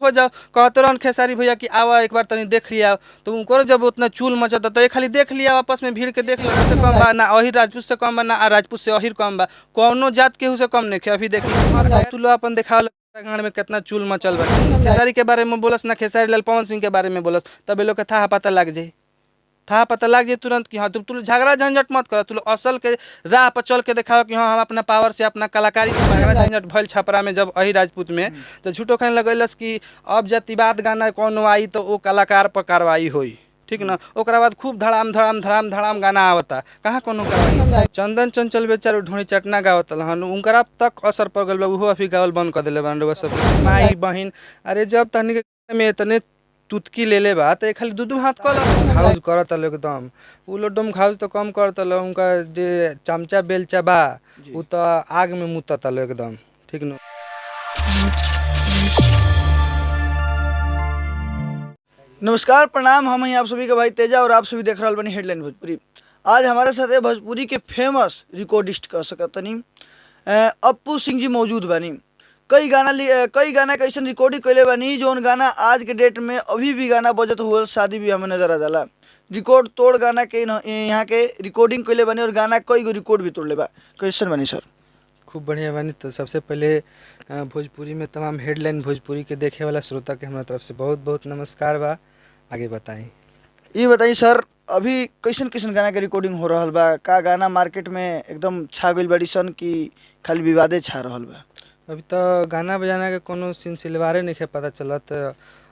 हो जाओ कहते रहन खेसारी भैया कि आवा एक बार तनी देख लिया, तो उनको जब उतना चूल मचता तो ये खाली देख लिया, आपस में भीड़ के देख लो से कम बा ना अहिर राजपूत से कम बा ना राजपूत से अहिर कम बा, कौनो जात केहू से कम नहीं। अभी देखी तू लो अपन देखावल गान में कितना चूल मचल बा। खेसारी के बारे में बोलस ना खेसारी लाल पवन सिंह के बारे में बोलस, तब लोग के था पता लग जाई, था पता लग जाए तुरंत कि हाँ तुम झगड़ा झंझट मत करो, तू असल के राह पर चल के दिखाओ कि हाँ हम अपना पावर से अपना कलाकारी से। झगड़ा झंझट भइल छपरा में जब अही राजपूत में तो झूठो खाने लगैलस कि अब जातिवाद गाना कोनो आई तो वो कलाकार पर कार्रवाई होई, ठीक ना। ओकरा बाद खूब धड़ाम धड़ाम धड़ाम धड़ाम गाना आवता, कहाँ कोनो कार्रवाई। चंदन चंचल बेचारू ढोणी चटना गावत हन, उनकरा तक असर पड़ गल बा, उहो अभी गावल बंद कर देले बन सब माई बहिन। अरे जब तहनी के में इतने तुतकी ले ले बा तो खाली दू दू हाथ कल घाउज करत एकदम, उ लोग डम घाउज तो कम करत, उनका जे चमचा बेलचा बा उ तो आग में मुतत एकदम, ठीक न। नमस्कार, प्रणाम। हम हैं आप सभी के भाई तेजा और आप सभी देख रहा बनी हेडलाइन भोजपुरी। आज हमारे साथ भोजपुरी के फेमस रिकॉर्डिस्ट कह सकतनी अप्पू सिंह जी मौजूद बानी। कई गाना के ऐसा रिकॉर्डिंग कैले बानी जौन गाना आज के डेट में अभी भी गाना बजत हुआ शादी ब्याह में नजर आ जाला। रिकॉर्ड तोड़ गाना के यहाँ के रिकॉर्डिंग कैले बानी और गाना कई गो रिकॉर्ड भी तोड़ले बा। कैसन बानी सर? खूब बढ़िया बानी। तो सबसे पहले भोजपुरी में तमाम हेडलाइन भोजपुरी के देखे वाला श्रोता के हमारा तरफ से बहुत बहुत नमस्कार बा। आगे बताएं। ये बताइए सर, अभी कैसन कैसन गाना के रिकॉर्डिंग हो रहा बा? का गाना मार्केट में एकदम छा गइल बाड़ी सन कि खाली विवादे छा रहा बा? अभी तो गाना बजाना के कोनो सिलसिलेवारे नहीं पता चलत।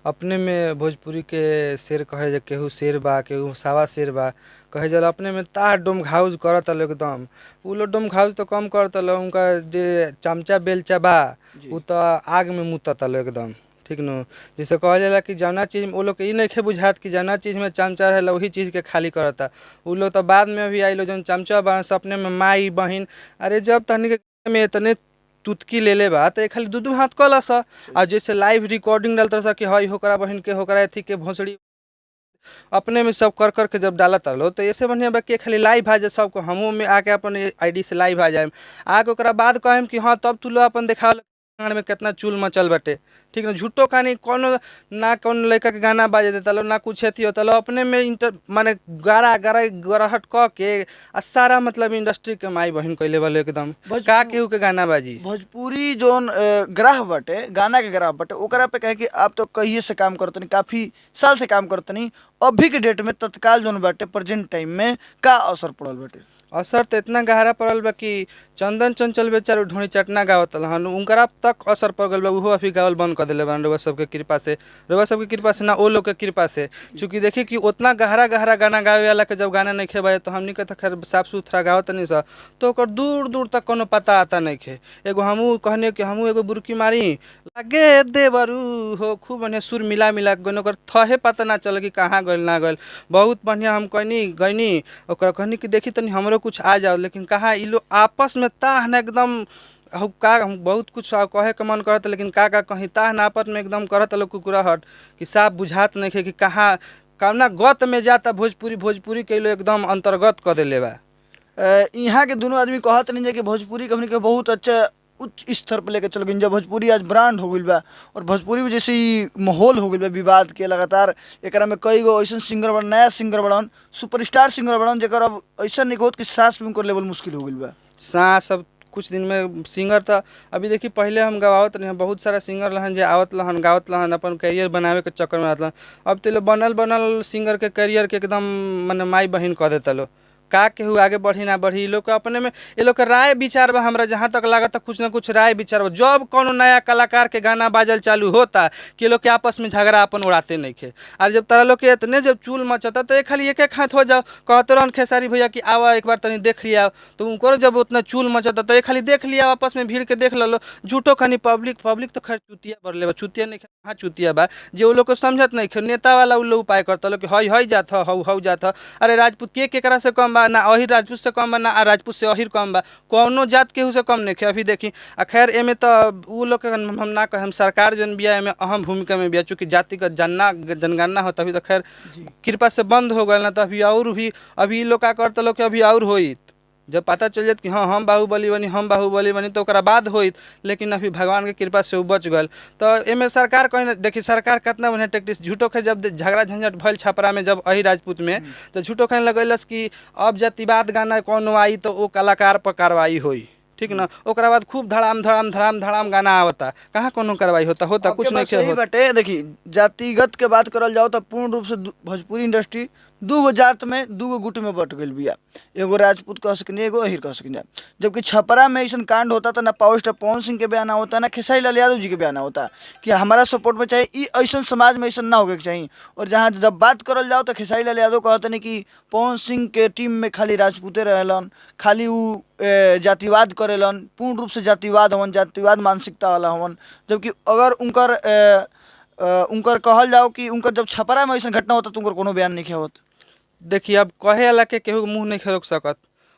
अपने में भोजपुरी के शेर कहे जे केहू शेर बा केहू सावा शेर बा कहे जल, अपने में तार डोम घाउज करत एकदम। उ लोग डोम घाउज तो कम करत, उनका जे चमचा बेलचा बा उ तो आग में मुतत एकदम, ठीक न। जैसे कहल जाला कि जौना चीज़ वो लोग के ई नहीं बुझात कि जौना चीज़ में चमचा रहेला वही चीज़ के खाली करता। उ लोग तो बाद में भी आइलो जौन चमचा बा अपने में माई बहिन। अरे जब तहनी के में इतने तुतकी ले ले बा तो खाली दू दू हाथ कलस, और जैसे लाइव रिकॉर्डिंग डालत रह कि हई होकरा बहिन के होकरा अथी के भोसड़ी अपने में सब कर करके जब डालत रहो तो ऐसे बढ़िया बा कि खाली लाइव आ जाए सबको। हमहूँ में आके अपन आईडी से लाइव आ जाए, आके ओकरा बाद कहेम कि हाँ तब तू लो अपन देखावल में कितना चूल मचल बाटे, ठीक ना। झूठो खानी कोनो ना कोनो लड़का के गाना बाजे देता लो ना कुछ अथी होता लो, अपने में इंटर माने गारा गारा गराहट क के आ सारा मतलब इंडस्ट्री के माई बहिन कैले वाले एकदम। का केहू के गाना बाजी? भोजपुरी जोन ग्राह बाटे, गाना के ग्राह बाटे, ओकरा पे कहे कि आप तो कहिए से काम करतनी, काफ़ी साल से काम करतनी, अभी के डेट में तत्काल जोन बाटे प्रेजेंट टाइम में का असर पड़ल बाटे? असर तो इतना गहरा पड़ल बा कि चंदन चंचल बेचारू ढोणी चटना गावत हन, उनकरा तक असर पड़ गल बा, उहो अभी गावल बंद कर देले बन रउआ सबके कृपा से, रउआ सबके कृपा से ना ओ लोग के कृपा से। चूँकि देखी कि उतना गहरा गहरा गाना गावे वाला के जब गाना नहीं खेबा तो हमनी के तो खैर साफ सुथरा गावत नहीं सा, तो ओकर दूर दूर तक कोनो पता आता नहीं खे। एगो हमहूँ कहने कि हमहूँ एगो बुरकी मारी लगे देवरू हो, खूब बढ़िया सुर मिला मिला के गनी, ओकर थहे पता ना चल कि कहाँ गइल ना गइल। बहुत बढ़िया हम कहनी गइनी, ओकरा कहनी कि देखी तनी हमरो कुछ आ जाओ, लेकिन कहाँ इ लोग आपस में ताह न एकदम का हम बहुत कुछ कहे के मन करत, लेकिन का का कहीं ताह न आपस में एकदम करत लोग कुकुराहट कि साफ बुझात नहीं है कि कहाँ कौना गत में जाता भोजपुरी। भोजपुरी के लोग एकदम अंतर्गत कर देले बा। यहाँ के दोनों आदमी कहत नहीं कि भोजपुरी के हमनी के बहुत अच्छा उच्च स्तर पर लेके चल गई। जब भोजपुरी आज ब्रांड हो गई बा और भोजपुरी में जैसे माहौल हो गई बा विवाद के लगातार, एकरा में कई गो ऐसा सिंगर बन, नया सिंगर बड़न, सुपरस्टार सिंगर बड़न, जेकर अब ऐसा नहीं होत कि सांस भी उनकर लेवल मुश्किल हो गई बा। सांस अब कुछ दिन में सिंगर तो अभी देखी पहले हम गवावत रहे, बहुत सारा सिंगर रहन जे आवत रहन गावत रहन अपन करियर बनावे के चक्कर में रहत रहन। अब तो बनल बनल सिंगर के करियर के एकदम मने माई बहिन कह देता लो, का केहू आगे बढ़ी ना बढ़ी। लोग के अपने में ये लोग के राय विचार बा, हमरा जहाँ तक लागत कुछ ना कुछ राय विचार बा। जब कोनो नया कलाकार के गाना बाजल चालू होता कि लोग के आपस में झगड़ा अपन उड़ाते नहीं खे। और जब तारा लोग के इतने जब चूल मचता तो खाली एक एक हाथ हो जाओ कहते रहन खेसारी भैया कि आवा एक बार तनी देख लिया, तो उनको जब उतना चूल मचता तो खाली देख लिया आपस में भीड़ के देख लो। झूठो खानी पब्लिक पब्लिक तो खैर चुतिया बढ़ले बा, चुतिया नहीं हाँ चुतिया बा जे वो लोग को समझत नहीं खे। नेता वाला उ लोग उपाय करता लोग कि हई हई जात हऊ हऊ जात। अरे राजपूत के केकरा से कम बा ना अहिर राजपूत से कम बा ना राजपूत से अहिर कम बा, कौनो जात केहू से कम नहीं खे। अभी देखी आ खैर एमे तो उ लोग के हम ना कहे, सरकार जन बिया एमे अहम भूमिका में बिया, चूँकि जातिगत जनगणना हो तभी तो खैर कृपा से बंद हो गए ना, तो अभी और भी अभी लोग का करता लोग अभी और होई जब पता चल जात कि हाँ हम बाहुबली बनी, हम बाहुबली बनी, तो ओकरा बाद होइत, लेकिन अभी भगवान के कृपा से उ बच गल। तो एमे सरकार कहीं देखी सरकार कितना बढ़िया टैक्टिस झूठो के जब झगड़ा झंझट भइल छपरा में जब अही राजपूत में, तो झूठो के लगैलस कि अब जातिवाद गाना कोनो आई तो वो कलाकार पर कार्रवाई होई, ठीक ना। ओकरा बाद खूब धड़ाम धड़ाम धड़ाम धड़ाम गाना आवता, कहाँ कोनो कार्रवाई होता, होता कुछ नहीं सही बाटे। देखी जातिगत के बात करल जाओ तो पूर्ण रूप से भोजपुरी इंडस्ट्री दूगो जात में दूगो गुट में बट गई बिया, एगो राजपूत कह सकनी, एगो अहिर कह सकनी। जबकि छपरा में ऐसा कांड होता तो ना पावर स्टार पवन सिंह के बयान होता, ना खेसारी लाल यादव जी के बयान होता कि हमारा सपोर्ट में चाहिए, ई ऐसा समाज में ऐसा ना होके चाहिए। और जहाँ जब बात करल जाओ तो खेसारी लाल यादव कहते नहीं कि पवन सिंह के टीम में खाली राजपूते रहेलन, खाली उ जातिवाद करेलन, पूर्ण रूप से जातिवाद हवन, जातिवाद मानसिकता वाला हवन। जबकि अगर उनकर उनकर कहल जाओ कि उनकर जब छपरा में ऐसा घटना होता तो उनकर कोनो बयान नहीं होत। देखिए अब कहे वाला के केहू मुँह नहीं रोक सकत।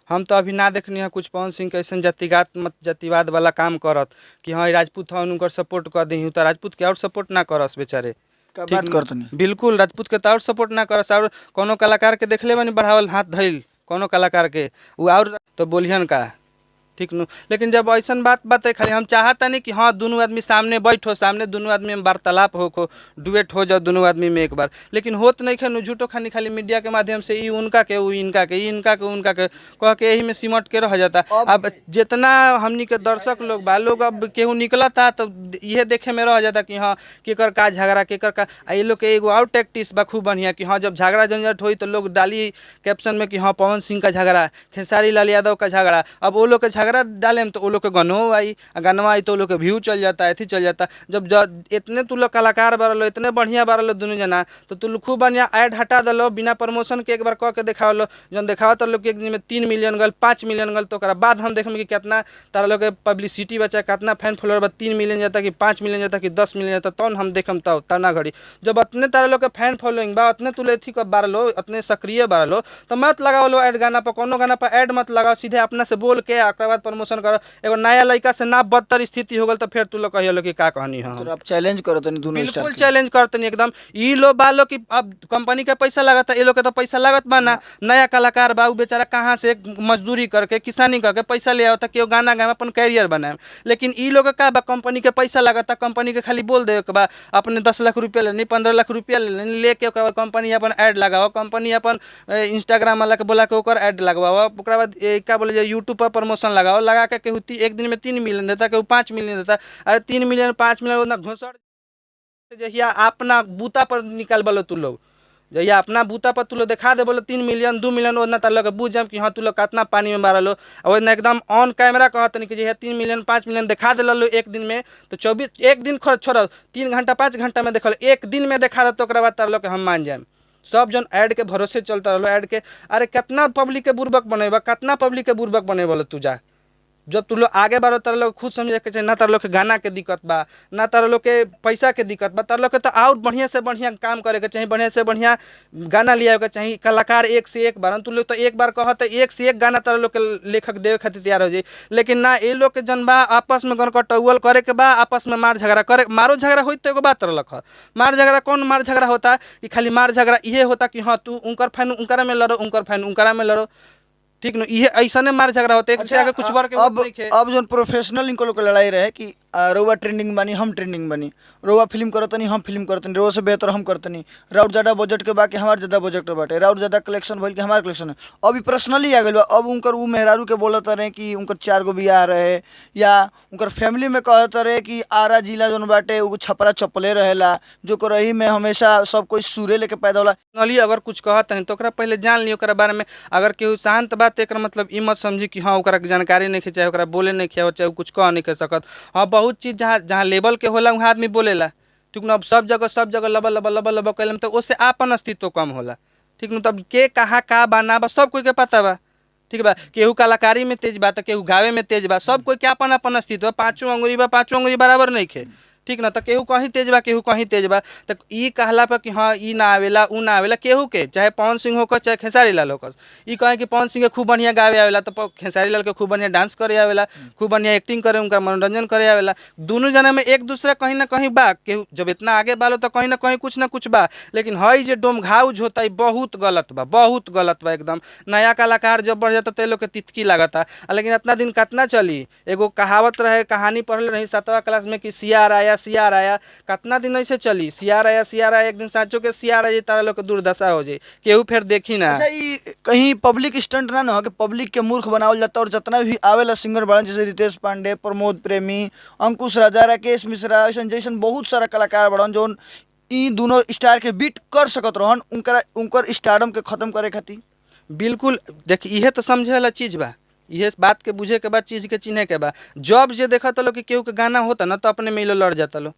हम तो अभी ना देखनी है कुछ पवन सिंह के ऐसा जातिगत मत जातिवाद वाला काम करत कि हाँ राजपूत हन उनकर सपोर्ट कर दी, तो राजपूत के और सपोर्ट ना करस बेचारे, बात करतनी बिल्कुल राजपूत के तो और सपोर्ट ना करस। और कोनो कलाकार के देखले बनी बढ़ावल हाथ धइल कोनो कलाकार के उ और तो बोलिहन का, ठीक नु। लेकिन जब ऐसा बात बात है खाली हम चाहता नहीं कि हाँ दोनों आदमी सामने बैठो, सामने दोनों आदमी में वार्तालाप हो, डुएट हो जाओ दोनों आदमी में एक बार, लेकिन होत नहीं खे झूठो खानी खाली मीडिया के माध्यम से ई उनका के उ इनका के, ई इनका के उनका के कह के यही में सिमट के रह जाता। अब जितना हमनी के दर्शक लोग बा लोग अब केहू निकलता तो इहे देखे में रह जाता कि हाँ केकर का झगड़ा केकर का। ये लोग के एगो और टैक्टिस बा खूब बढ़िया कि हाँ जब झगड़ा झंझट होई तो लोग डाली कैप्शन में कि हाँ पवन सिंह का झगड़ा, खेसारी लाल यादव का झगड़ा। अब वो लोग के झगड़ा डाले तो वो लोग के गनो आई, गनवा आई तो वो लोग के व्यू चल जाता, अथी चल जाता। जब इतने तू लोग कलाकार बारलो, इतने बढ़िया बारलो दोनों जना, तो तू लोग खूब बढ़िया ऐड हटा दलो बिना प्रमोशन के, एक बार कह के देखावलो जौन देखावा तो लोग के एक दिन में 3 मिलियन गल 5 मिलियन गल, तो ओकरा बाद हम देखम कि कितना तारा लोग के पब्लिसिटी बचा, कितना फैन फॉलोअर बा, 3 मिलियन जाता कि 5 मिलियन जाता कि 10 मिलियन जाता, तौन हम देखम तब तना घड़ी। जब अपने तारा लोग के फैन फॉलोइंग बा, अपने तू अथी कब बारलो, अपने सक्रिय बारलो, तो मत लगावलो ऐड गाना पर, कोनो गाना पर ऐड मत लगाओ, सीधे अपना से बोल के ओकरा बाद प्रमोशन करो। एगो नया लड़का से ना बदतर स्थिति हो गल तो फिर तू लोग कहियो कि का कहनी है। तो आप चैलेंज करत नहीं दोनों स्टार बिल्कुल चैलेंज करत नहीं एकदम। ई लो बालो कि अब कंपनी के पैसा लागत है, ये लोग के तो पैसा लागत बा ना, नया कलाकार बा उ बेचारा कहाँ से मजदूरी करके किसानी करके पैसा ले आवता कि गाना गाए अपन कैरियर बनाए। लेकिन ई लोग का बा कंपनी के पैसा लागत, कंपनी के खाली बोल देवे के बा अपने 10 लाख रुपया लेनी, 15 लाख रुपया लेनी, लेके ओकरा बाद कंपनी अपन ऐड लगाओ, कंपनी अपन इंस्टाग्राम वाला के बोला के ओकर ऐड लगवाओ, ओकरा बाद का बोले जाए यूट्यूब पर प्रमोशन लगाओ, लगा के केहू एक दिन में 3 मिलियन देता, केहू 5 मिलियन देता। अरे 3 मिलियन 5 मिलियन उतना घोसड़ जहिया अपना बूता पर निकाल बलो तू लोग, जहिया अपना बूता पर तू लोग देखा दे बोलो 3 मिलियन 2 मिलियन उतना तार लोग बुझ जाम कि हाँ तू लोग कितना पानी में मारलो। और ओतना एकदम ऑन कैमरा कहत नहीं कि जहिया 3 मिलियन 5 मिलियन देखा दे लो एक दिन में, तो 24 एक दिन छोड़ 3 घंटा 5 घंटा में देखल एक दिन में देखा दे तो ओकरा बाद तार लोग हम मान जाम। सब जन ऐड के भरोसे चलता रहो ऐड के। अरे कितना पब्लिक के बुर्बक बनेबा, कितना पब्लिक के बुर्बक बनेबा तू जा। जब तू लोग आगे बढ़ो तार लोग खुद समझे के चाहिए ना तार लोग के गाना के दिक्कत बा, ना तार लोग के पैसा के दिक्कत बा, तार लोग के तो और बढ़िया से बढ़िया काम करे के चाहिए, बढ़िया से बढ़िया गाना लिया के चाहिए, कलाकार एक से एक बार। तू लोग तो एक बार कह तो एक से एक गाना तार लोग के लेखक देवे खातिर तैयार हो जाए। लेकिन ना ये लोग के जन बा आपस में गणकटौअल करे के बा, आपस में मार झगड़ा करे, मारो झगड़ा होई तो एगो बात रहलक। मार झगड़ा कौन मार झगड़ा होता कि खाली मार झगड़ा इहे होता कि हाँ तू उनकर फैन उनकरा में लड़ो, उनकर फैन उनकरा में लड़ो, ठीक न, ये ऐसा ने मार झगड़ा होते। अच्छा, आगे कुछ बार के अब जो प्रोफेशनल इनको लोग लड़ाई रहे कि रउआ ट्रेंडिंग बनी हम ट्रेंडिंग बनी, रउआ फिल्म करतनी हम फिल्म करतनी, रउआ से बेहतर हम करतनी, राउर ज़्यादा बजट के बाकी हमार ज़्यादा बजट के बाटे, राउर ज़्यादा कलेक्शन भइल कि हमार कलेक्शन। अब ई पर्सनली आ गइल बा। अब उनकर उ मेहरारू के बोलत रहे कि उनकर 4 गो बियाह रहे, या उनकर फैमिली में कहत रहे कि आरा जिला जौन बाटे उ छपरा चपले रहेला, जो करही में हमेशा सब कोई सूरे लेके पैदा होला। पर्सनली अगर कुछ कहत नहीं तो ओकरा पहले जान ली ओकरा बारे में। अगर केहू शांत बात एक मतलब ई मत समझी कि हाँ ओकरा जानकारी नहीं चाहे ओकरा बोले नहीं चाहे चाहे कुछ कह नहीं सकत। हाँ बहुत चीज़ जहाँ जहाँ लेवल के होला वहाँ आदमी बोलेला, ठीक न। अब सब जगह लबा लबा लबा लबा कैलम तो उससे आपन अस्तित्व कम होला, ठीक न। तब के कहाँ का बा ना बा सब कोई के पता बा, ठीक बा। केहू कलाकारी में तेज बा तो केहू गावे में तेज बा, सब कोई के अपन अपन अस्तित्व। पाँचों अंगुरी बा, पाँचों अंगुरी बराबर नहीं खे, ठीक ना। तो केहू कहीं तेज बा, केहू कहीं तेज बा। तो ई कहला पर कि हाँ ई ना आवेला ऊ ना आवेला, केहू के चाहे पवन सिंह होकर चाहे खेसारी लाल होकर, ई कहें कि पवन सिंह के खूब बढ़िया गावे आवेला तो खेसारी लाल के खूब बढ़िया डांस करे आवेला, खूब बढ़िया एक्टिंग करे, उनका मनोरंजन करे आवेला। दोनों जना में एक दूसरा कहीं ना कहीं बा। केहू जब इतना आगे बालो तो कहीं ना कहीं कुछ ना कुछ बा। लेकिन हई जे डोमघाउज होता है बहुत गलत बा, बहुत गलत बा एकदम। नया कलाकार जब बढ़ जाता तो लोग के तितकी लागता, लेकिन इतना दिन कितना चली। एगो कहावत रहे, कहानी पढ़ले रही 7वां क्लास में कि सियार आया सियार आया, कितना दिन ऐसे चली, सियार आया सियार आया, एक दिन साँचो के सियार आ जाए, तारा लोग के दुर्दशा हो जाए, केहू फिर देखी ना। अच्छा, ई कहीं पब्लिक स्टंट ना हो कि पब्लिक के मूर्ख बनावल जाता और जितना भी आवेला सिंगर बड़न जैसे रितेश पांडे, प्रमोद प्रेमी, अंकुश राजा, राकेश मिश्रा, ऐसन जैसन बहुत सारा कलाकार बड़न जोन ई दोनों स्टार के बीट कर सकत रहन, उनकर उनकर स्टारडम के खत्म करे खातिर। बिल्कुल, देख इहे तो समझे वाला चीज़ बा, इहे बात के बुझे के बाद चीज़ के चिन्हे के बा। जब जे देखत लो कि केहू के गाना होता ना तो अपने में लड़ जाता लो,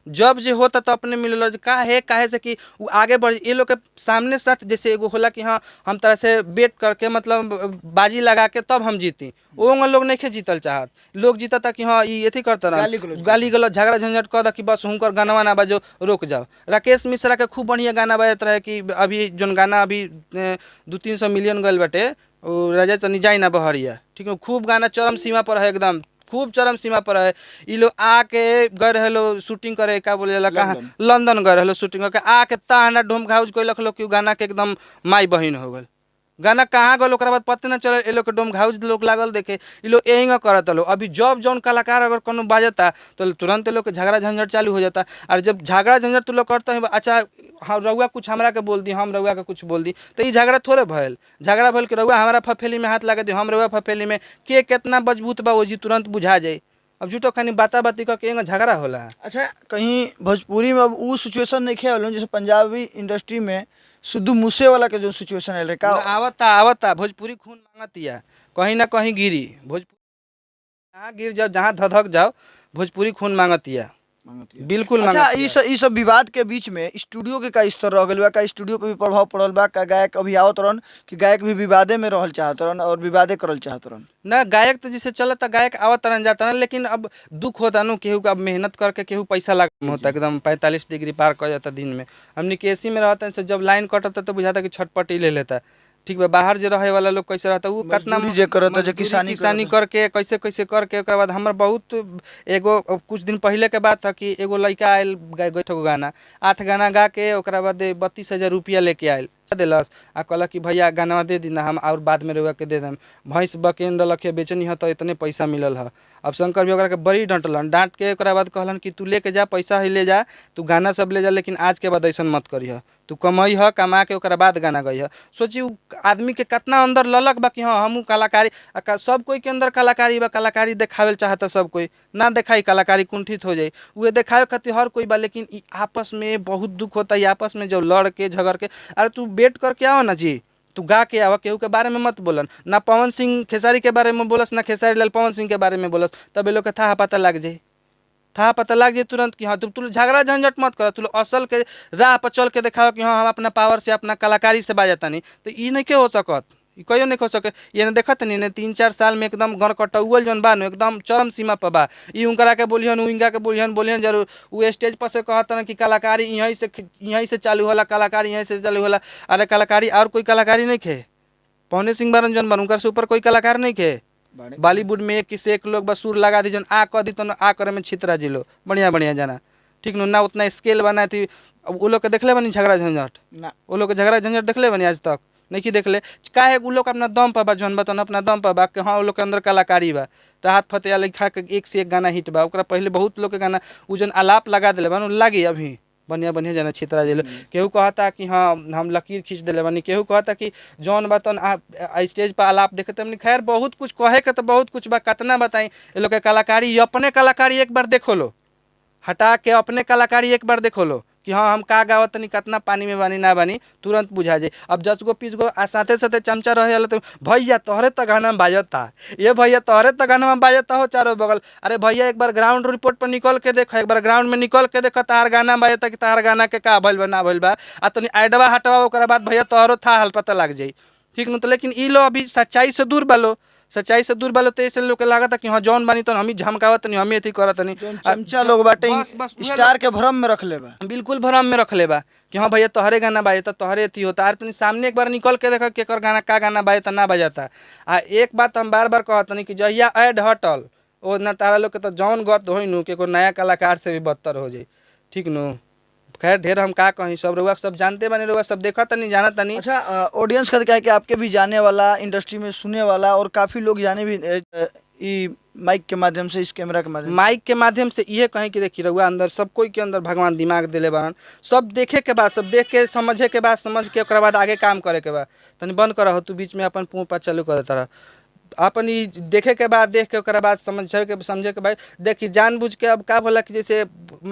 जब जे होता तो अपने मिले लड़ काहे काहे से कि वो आगे बढ़ ये लोग के सामने साथ जैसे एगो होला कि हाँ हम तरह से बेट करके मतलब बाजी लगा के तब हम जीती, वो लोग नहीं जीतल चाहत। लोग जीतता कि हाँ ये अथी करता रह, गाली गलौज झगड़ा झंझट कर कि बस हुनकर गाना ना बाजो रोक जाओ। राकेश मिश्रा के खूब बढ़िया गाना बजत रहे कि अभी जोन गाना अभी 200-300 मिलियन गल बाटे वो राजा तनी जाई ना बहरिया, ठीक है, खूब गाना चरम सीमा पर है, एकदम खूब चरम सीमा पर है। ई लोग आके गए रहे लो शूटिंग करे, का बोले जाला कहाँ, लंदन गए रहे शूटिंग करके आके ताना ढोम घाउज कैलक लोग कि गाना के एकदम माई बहिन हो गल। गाना कहाँ गल ओकरा बाद पते ना चल, ए लोग के डोम घाउज लोग लागल देखे, ई लोग यही करत लो। अभी जब जौन कलाकार अगर कोनो बाजता तो तुरंत लोग के झगड़ा झंझट चालू हो जाता। और जब झगड़ा झंझट तो लोग करते हैं, अच्छा हाँ रउआ कुछ हमरा के बोल दी, हम रउआ के कुछ बोल दी, तो ई झगड़ा थोड़े भयल। झगड़ा भयल कि रउआ हमारा फफेली में हाथ लगा दी, हम रउआ फफेली में, के कितना मजबूत बा वो जी तुरंत बुझा जाए। अब झूठो खानी बाता बाती करके एगो झगड़ा होला। अच्छा, कहीं भोजपुरी में अब वो सिचुएशन नहीं खे जैसे पंजाबी इंडस्ट्री में सिद्धू मूसेवाला के जो सिचुएशन आयल का आवता आवता, भोजपुरी खून मांगतिया, कहीं ना कहीं गिरी भोजपुरी, जहाँ गिर जाओ जहाँ धधक जाओ भोजपुरी खून मांगतिया, बिल्कुल। अच्छा, ई सब विवाद के बीच में स्टूडियो के का स्तर रह गइल बा, का स्टूडियो पे भी प्रभाव पड़ल बा, का गायक अभी आवत रहन कि गायक भी विवादे में रहल चाहत रहन और विवादे करल चाहत रहन? ना, गायक तो जैसे चलता गायक आवत रहन जाता रहन, लेकिन अब दुख होता नु केहू का, अब मेहनत करके केहू पैसा लग होता एकदम 45 डिग्री पार कर जाता दिन में। हमनी के एसी में रहता है, जब लाइन कटता तो बुझाता कि छटपटी ले लेता, ठीक बा। बाहर जो रहे वाला लोग कैसे रहता, वो कितना जे करता, जे किसानी करके कैसे कैसे करके। ओकरा बाद हमर बहुत एगो कुछ दिन पहले के बात था कि एगो लड़का आयल गो गाना 8 गाना गा के ओकरा बाद 32,000 रुपया लेके आयल दिलस आ कहलक कि भैया गाना दे दी ना हम और बाद में रउआ के they them. भैंस बकेन रहलक है बेचनी है तो इतने पैसा मिलल है। अब शंकर भी ओकरा के बड़ी डांटलन, डांट के ओकरा बाद कहलन कि तू लेके जा पैसा ही ले जा, तू गाना सब ले जा, लेकिन आज के बाद ऐसा मत करिह, तू कमई ह, कमा के ओकरा बाद गाना गई है। सोची उ आदमी के कितना अंदर ललक बा कि हाँ हमहूँ कलाकारी, सब कोई के अंदर कलाकारी बा, कलाकारी देखावे चाहता सब कोई, ना देखाई कलाकारी कुंठित हो जाए, उहे देखावे खातिर हर कोई बा। लेकिन आपस में बहुत दुख होता है, आपस में जब लड़ के झगड़ के, अरे तू बेट करके आओ ना जी, तू गा के आवा, केहू के बारे में मत बोलन ना, पवन सिंह खेसारी के बारे में बोलस ना खेसारी लाल पवन सिंह के बारे में बोलस, तब लोग के था पता लग जाए, था पता लग जाए तुरंत कि हाँ तू झगड़ा झंझट मत कर, तू असल के राह पर चल के देखाओ कि हाँ हम अपना पावर से अपना कलाकारी से बाजता नहीं, तो ई नहीं के हो सकत, ई कहियो नहीं हो सके। ये ने देखत नहीं ने 3-4 साल में एकदम गणकटौअल जौन बा नु एकदम चरम सीमा पर बा। ई उनकरा के बोलिहन, उ इनका के बोलिहन, बोलिहन जरूर। उ स्टेज पर से कहत न कि कलाकारी यहीं से चालू होला, कलाकारी यहीं से चालू होला। अरे कलाकारी और कोई कलाकारी नहीं खे, पवने सिंह बारन जौन बा उनकर से ऊपर कोई कलाकार नहीं खे। बॉलीवुड में एक से एक लोग बस सुर लगा दी जौन आ कह दी तो आ करे में छितरा जिलो बढ़िया बढ़िया जाना, ठीक नु ना उतना स्केल बना थी। अब उ लोग के देखले बनी झगड़ा झंझट ना, उ लोग के झगड़ा झंझट देखले बनी आज तक नहीं कि देखले। काहे उ लोग अपना दम पर बा, जौन बा तौन अपना दम पर बा कि हाँ उ लोग के अंदर कलाकारी बा। राहत फतेह अली खां के एक से एक गाना हिट बा, ओकरा पहले बहुत लोग के गाना उ जौन आलाप लगा दिले बा नु लागी अभी बढ़िया बढ़िया जाना छितरा जिलो। केहू कहता कि हाँ हम लकीर खींच दिले बानी, केहू कहता कि जौन बा तौन स्टेज पर आलाप देखते हमनी। खैर बहुत कुछ कहे के तो बहुत कुछ बा, कतना बताई। ये लोग के कलाकारी, अपने कलाकारी एक बार देखो लो, हटा के अपने कलाकारी एक बार देखो लो कि हाँ हम का गावत तनी, कितना पानी में बानी ना बानी, तुरंत बुझा जाए। अब 10 गो 20 गो आ साथे साथे चमचा रहे तो भैया तोहरे तो गाना में बाजता, ये भैया तोहरे तो गाना में बाजता हो चारों बगल। अरे भैया एक बार ग्राउंड रिपोर्ट पर निकल के देखो, एक बार ग्राउंड में निकल के देखो तार गाना में बाजता कि तार गाना के का भइल बा ना भइल बा, आ तनी आइडवा हटवा ओकरा बाद भैया तोहरो था हाल पता लग जाई, ठीक न। तो लेकिन ई लो अभी सच्चाई से दूर बा लो, सच्चाई से दूर बालो, तो ऐसे लोग के लागत कि हाँ जौन बानी तो हम ही झमकावत नहीं, हम ही अथी करत नहीं। जौन चमचा लोग बाटे बस बस उहे स्टार के भ्रम में रख ले बा। बिल्कुल भ्रम में रख ले बा कि हाँ भैया तोहरे गाना बाजे त तोहरे अथी होता। अरे तनी सामने एक बार निकल के देख केकर गाना का गाना बाजे त ना बजाता। आ एक बात हम बार बार कहतनी कि जहिया ऐड हटल ओ ना तारा लोग के तो जौन गत होई नु कि एगो नया कलाकार से भी बदतर हो जाई, ठीक नु। खैर ढेर हम का कहीं, सब रउआ सब जानते बानी, रउआ सब देखत तनी जानत तनी। अच्छा, ऑडियंस का क्या है कि आपके भी जाने वाला, इंडस्ट्री में सुने वाला और काफ़ी लोग जाने भी ई माइक के माध्यम से, इस कैमरा के माध्यम से। माइक के माध्यम से इहे कहें कि देखी रउआ अंदर सब कोई के अंदर भगवान दिमाग देले बारन, सब देखे के बाद, सब देख के समझे के बाद, समझ के ओकरा बाद आगे काम करे के बाद। तनी बंद करह तू बीच में अपन मुँह पर चालू कर देता रह। अपन ई देखे के बाद, देख के ओकरा बाद समझे के, समझे के बाद देखी जानबूझ के अब का होला कि जैसे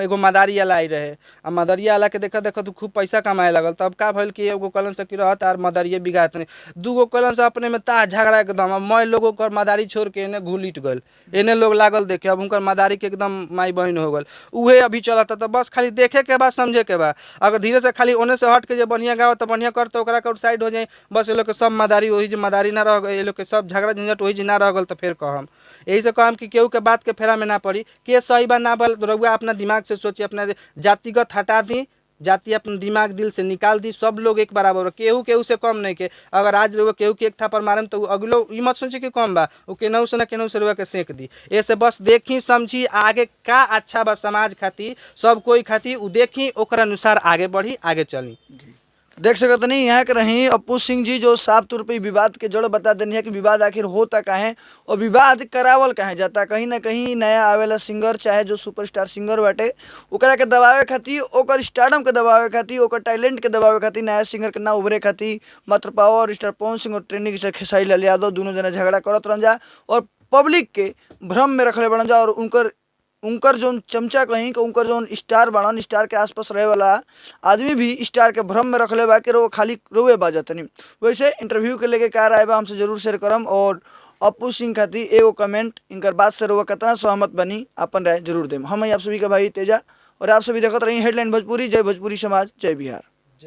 एगो मदारी वाला आई रहे, आ मदरिया वाला के देखा देखा तू खूब पैसा कमाए लगल, तब का भइल कि एगो कहलन से कि रहत आर मदरिये बिगात नहीं, दूगो कहलन से अपने में ता झगड़ा एकदम, अब मैं लोग ओकर मदारी छोड़ के एने घुलिट गइल, एने लोग लागल देखे, अब उनकर मदारी के एकदम माई बहन हो गल, उहे अभी चलता। तो बस खाली देखे के बाद समझे के बाद, अगर धीरे से खाली ओने से हट के जे बढ़िया गावत त बढ़िया कर, तो ओकरा के साइड हो जाए, बस ये लोग के सब मदारी वही जे मदारी ना रह गइल, ये लोग के सब झगड़ा झंझट वही जे ना रह गल। तो फिर कहम यही से कहम कि केहू के बात के फेरा में ना पड़ी, के सही बा ना बल रउआ अपना दिमाग से सोची, अपना जातिगत हटा दी, जाति अपन दिमाग दिल से निकाल दी, सब लोग एक बराबर, केहू केहू से कम नहीं के। अगर आज रउआ केहू के एक थापर मारम तो अगलो ई मत सोचे कि कम बा, उ केनहू से ना केनहू से रउआ के सेक दी। ऐसे बस देखी समझी आगे का अच्छा बा समाज खातिर, सब कोई खातिर, उ देखी ओकर अनुसार आगे बढ़ी, आगे चली। देख सकत नहीं यहाँ के रही अप्पू सिंह जी जो साफ तौर पे विवाद के जड़ बता देनी है कि विवाद आखिर होता काहे और विवाद करावल काहे जाता। कहीं ना कहीं नया आवेला सिंगर चाहे जो सुपरस्टार सिंगर बाटे ओकरा के दबावे खातिर, ओकर स्टारडम के दबावे खातिर, ओकर टैलेंट के दबावे खातिर, नया सिंगर के ना उभरे खातिर मात्र पावर स्टार पवन सिंह और ट्रेंडिंग स्टार खेसारी लाल यादव दोनों जना झगड़ा करत रहन जा और पब्लिक के भ्रम में रखले बड़न जा और उनकर उनकर जोन चमचा कहीं कि उनकर जोन स्टार बाड़न, स्टार के आसपास रहे वाला आदमी भी स्टार के भ्रम में रखले बा कि रो खाली रोवे बाजतनी। वैसे इंटरव्यू के लेके का राय बा हमसे जरूर शेयर करम और अप्पू सिंह खातिर एगो कमेंट इनकर बात से रोवा कितना सहमत बनी अपन राय जरूर देम। हम आप सभी का भाई तेजा और आप सभी देखत रही हेडलाइन भोजपुरी। जय भोजपुरी समाज, जय बिहार।